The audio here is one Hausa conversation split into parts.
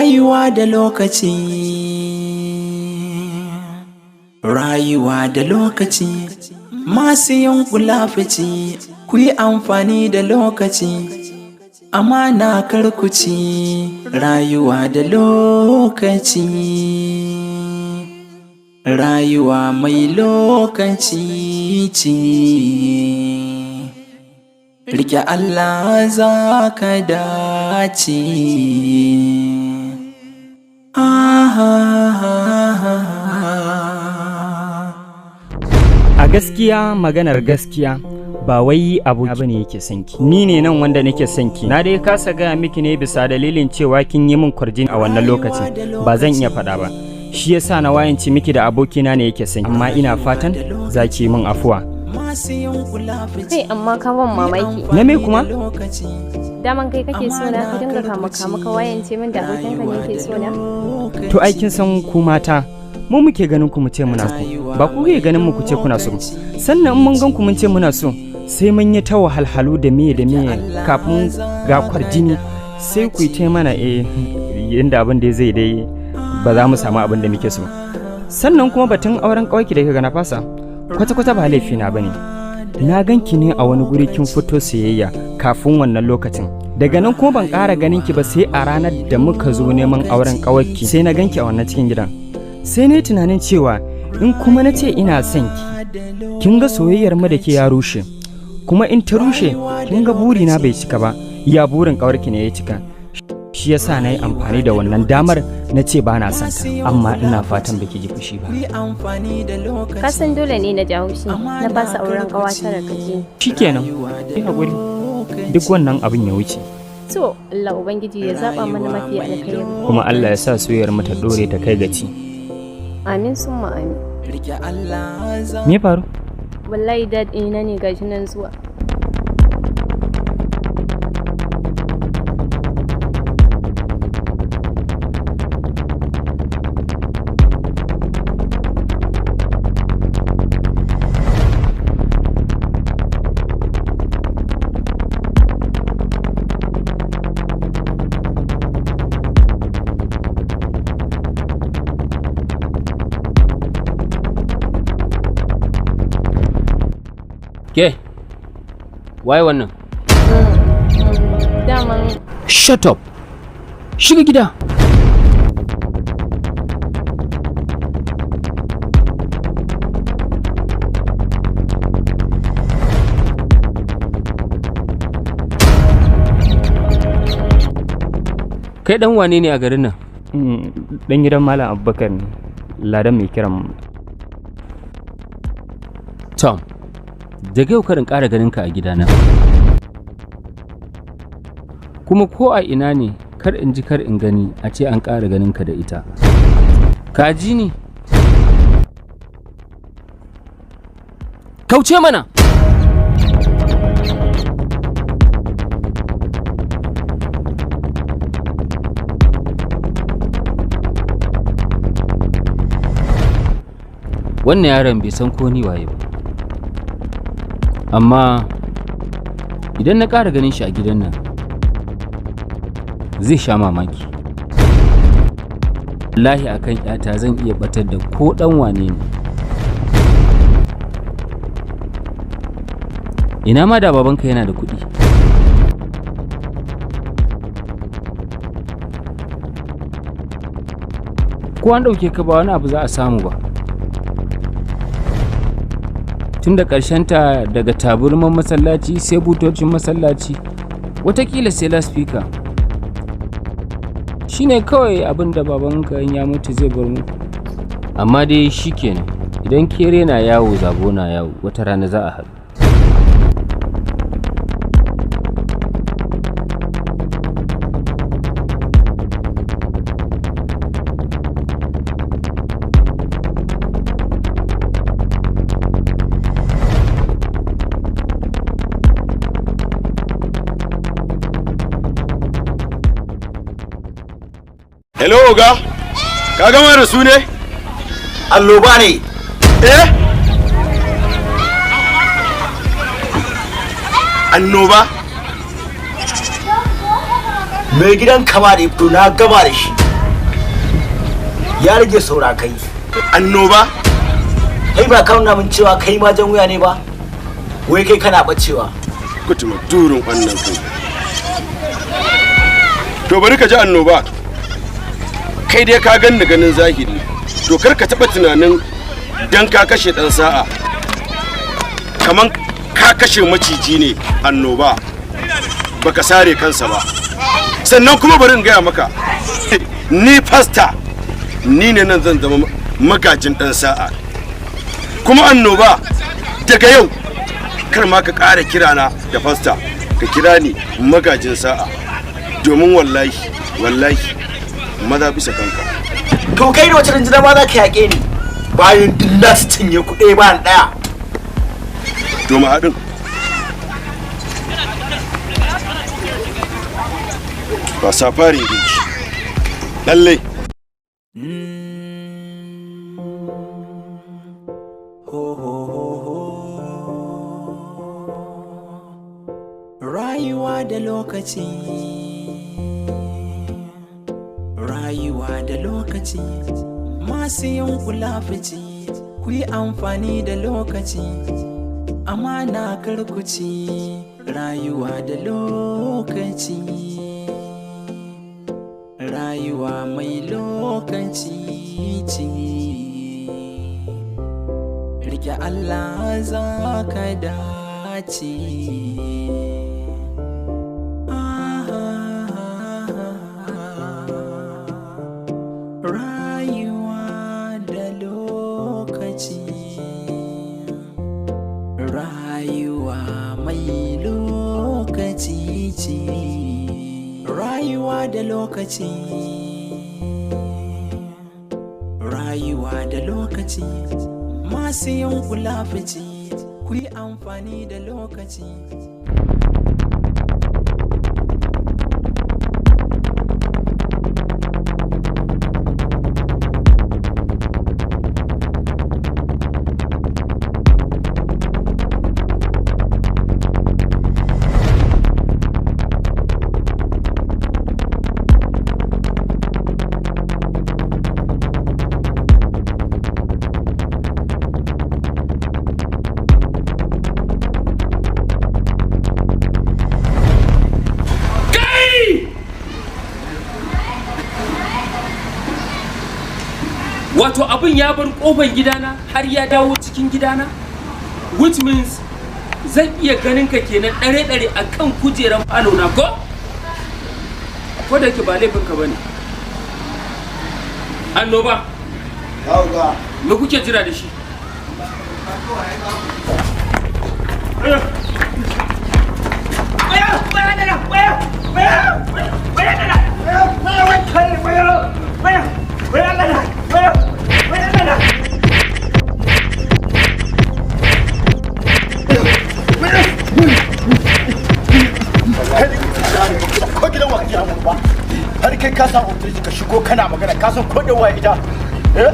Rayuwa da lokaci, rayuwa da lokaci, masu yin kulafuci, ku yi amfani da lokaci, amana karkuci, rayuwa da lokaci, rayuwa mai lokaci ce. Rike Allah, za ka dace. Ah, ah, ah, ah. A gaskiya, maganar gaskiya, ba wai abu bane yake son ki. Ni ne nan wanda nake son ki. Na dai kasa gaya miki ne bisa dalilin cewa kin yi min kwarjini a wannan lokacin. Ba zan iya faɗa ba. Shi yasa na wayance miki da abokina ne yake son ki. Amma ina fatan za ki yi min afuwa. Kai, amma ka ban mamaki. Na me kuma? Daman kai kake so na, ka dinga kama kama ka wayance min da abokinka ne ke so na. To ai kin san ku mata, mu muke ganin ku mu ce muna so, ba ku ke ganin mu ku ce kuna so. Sannan in mun gan ku mun ce muna so, sai mun yi ta wahalhalu da miye da miye kafin ga kwarjini, sai ku yi ta mana yanda abin da zai dai ba za mu samu abin da muke so. Sannan kuma batun auren ƙawarki da kika na fasa kwata-kwata ba laifina ba ne. Na ganki ne a wani guri kin fito sayayya kafin wannan lokacin. Daga nan kuma ban ƙara ganin ki ba sai a ranar da muka zo neman auren ƙawarki, sai na ganki a wannan cikin gidan. Sai na yi tunanin cewa in kuma na ce ina son ki, kin ga soyayyar mu da ke ya rushe. Kuma in ta rushe, kin ga burina bai cika ba, ya burin ƙawarki ne ya cika. Shi yasa na yi amfani da wannan damar na ce ba na son ta, amma ina fatan baki ji fushi ba. Ka san dole ne na ji haushi na fasa auren ƙawata da kaje. Shikenan, yi haƙuri, duk wannan abin ya wuce. To Allah Ubangiji ya zaba mana mafi alkhairi. Kuma Allah ya sa soyayyar mu ta dore ta kai gaci. Amin summa amin. Me ya faru? Wallahi dad ɗina ne, gashi nan zuwa. Ke, waye wannan? Daman Shut up! Shiga gida! Kai dan wane ne a garin nan? Dan gidan Malam Abubakar ne, ladan mai kiran. Tom, daga yau karin ƙara ganin ka a gidana. Kuma ko a ina ne, kar in ji kar in gani a ce an ƙara ganin ka da ita. Ka ji ni? Kauce mana! Wannan yaron bai san ko ni waye ba. Amma idan na ƙara ganin shi a gidan nan, zai sha mamaki. Wallahi akan ƴata zan iya batar da ko ɗan wane ne. Ina ma da babanka yana da kuɗi. Ko an ɗauke ka, ba wani abu za a samu ba. Tun da ta daga taburman masallaci sai butocin masallaci, watakila sai laspika, shi ne kawai abin da babanka in ya mutu zai bar mu. Amma dai shi kenan, idan kere na yawo zabo na yawo, wata rana za a haɗu. Hello, Oga, ka gama da su ne? Alloba ne. Eh? Annoba? Mai gidan kama da ya fito, na gama da shi. Ya rage saura kai. Annoba? Kai ba ka nuna min cewa kai ma jan wuya ne ba? Wai kai kana bacewa. Kutuma durin wannan kai. To bari ka ji annoba. Kai dai ka ganni ganin zahiri. To kar ka taɓa tunanin dan ka kashe ɗan sa'a. Kaman ka kashe maciji ne annoba. Baka sare kansa ba. Sannan kuma bari in gaya maka. Ni fasta ni ne nan zan zama magajin ɗan sa'a. Kuma annoba daga yau kar ma ka ƙara kirana da fasta, ka kira ni magajin sa'a, domin wallahi wallahi maza bisa kanka. To kai da wace rinjina ma za ka yaƙe ni? Bayan duk na su cinye ku ɗaya bayan ɗaya. To mu haɗin. Ba safarin girki lallai. Rayuwa da lokaci, rayuwa da lokaci, masu yin kula fici, ku yi amfani da lokaci, amana karkuci, rayuwa da lokaci, rayuwa mai lokaci ce. Rike Allah za ka dace. Rayuwa da lokaci, rayuwa mai lokaci ce, rayuwa da lokaci, rayuwa da lokaci, masu yin kula fici, ku yi amfani da lokaci. Wato abin ya bar kofan gidana har ya dawo cikin gidana, which means zan iya ganin ka kenan ɗare-ɗare a kan kujeran falo na, ko? Ko da yake ba laifin ka bane. Annoba, me kuke jira da shi? Ko gidan wa kake mun ba? Har kai ka san ofishi ka shigo kana magana, ka san ko da wa ita. Eh?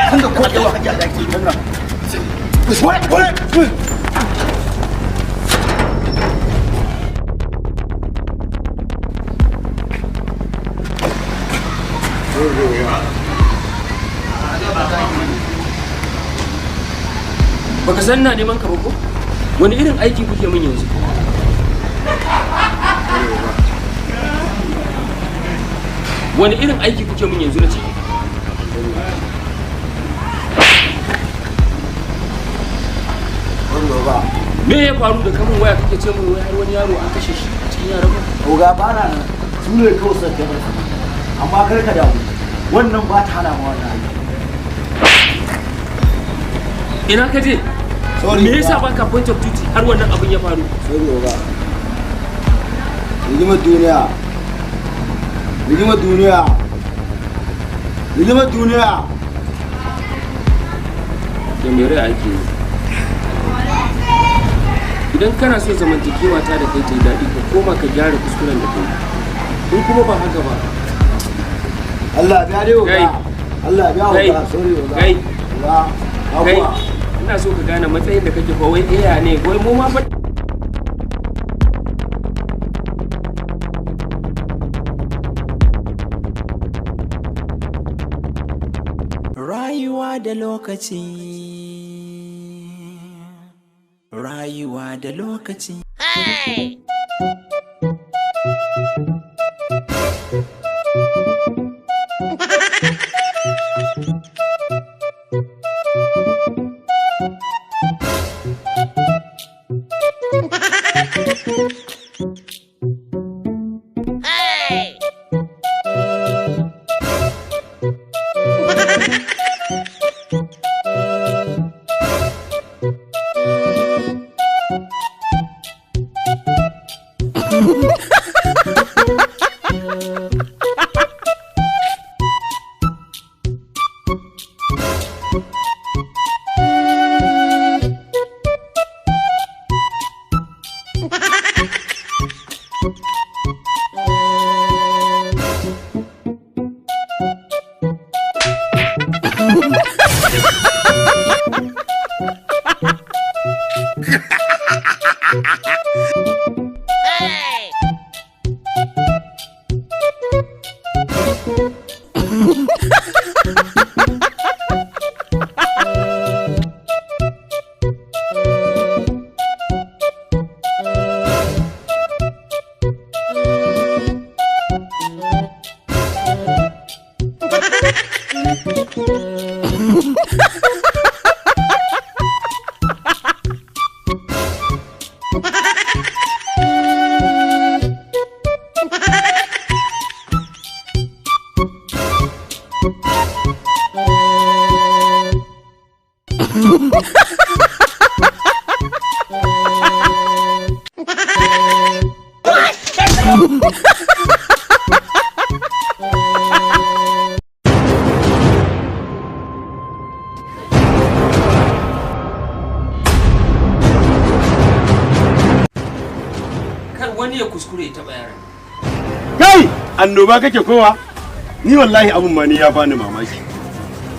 San da ko da wa kake a daki nan. Baka san na neman ka ba ko? Wani irin aiki kuke min yanzu? Wani irin aiki kuke min yanzu na ce? Me ya faru da kamun waya kake ce min wai har wani yaro an kashe shi a cikin yaran mu? Oga bana nan, su ne kawai suka kai masa. Amma kar ka damu, wannan ba ta hana ma wannan aiki. Ina ka je? Sorry, Me yasa Oga. baka point of duty har wannan abin ya faru? Sorry oga. Rigimar duniya. Rigimar duniya. Rigimar duniya. Da me rai ake yi? Idan kana so zamantakewa ta da kai ta yi daɗi, ka koma ka gyara kuskuren da kai. In kuma ba haka ba, Allah biya dai oga. Kai. Allah biya Kai. oga. Sorry oga. Kai. Oga. Kai, Abuwa. ina so ka gane matsayin da kake fa, wai iya ne, wai mu ma fa Rayuwa da lokaci, rayuwa da lokaci. Kar wani ya kuskure ya taɓa yaran. Kai, annoba kake kowa? Ni wallahi abun ma ni ya bani mamaki.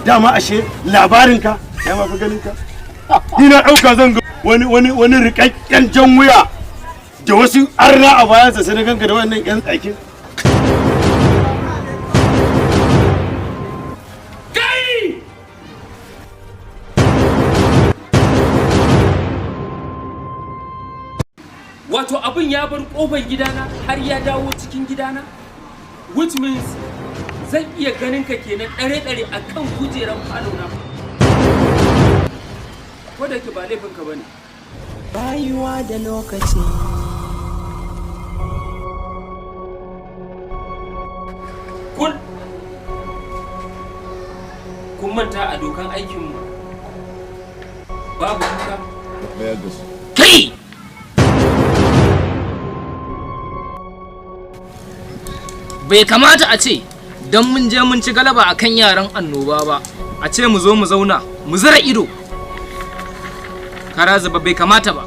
Dama ashe labarinka ya ma fi ganinka. Ni na ɗauka zan ga wani rikakken jan wuya da wasu arna a bayansa, sai na ganka da wannan ƴan tsakin. Kai! Wato abin ya bar kofar gidana har ya dawo cikin gidana, which means zan iya ganin ka kenan ɗare-ɗare a kan kujeran falo na. Ko da yake ba laifinka ba ne. Rayuwa da lokaci. Kun manta a dokan aikinmu babu kuka. Kai! Bai kamata a ce don mun je mun ci galaba a kan yaran annoba ba, a ce mu zo mu zauna mu zira ido kara zuba, bai kamata ba.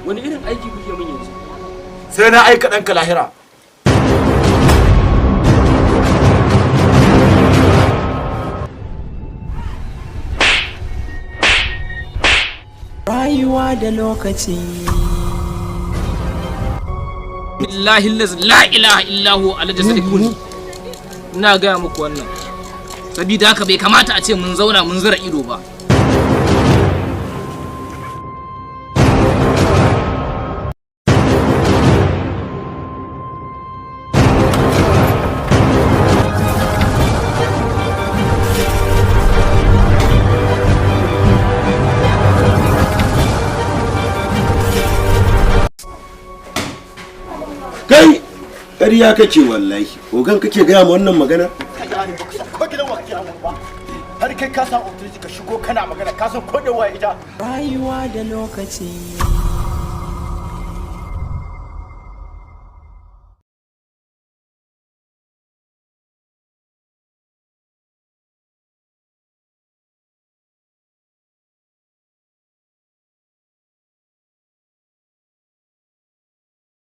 Wani irin aiki kuke min yanzu? Sai na aika ɗanka lahira. Rayuwa da lokaci. Billahi allazi la ilaha illa huwa alhaji sadiquni, ina gaya muku wannan sabida haka bai kamata a ce mun zauna mun zira ido ba. Kai, ƙarya kake wallahi. Ogan kake gaya ma wannan magana? Ka gane ba san ko gidan wa kake hango ba. Har kai ka san authority ka shigo kana magana, ka san ko da waye ita. Rayuwa da lokaci.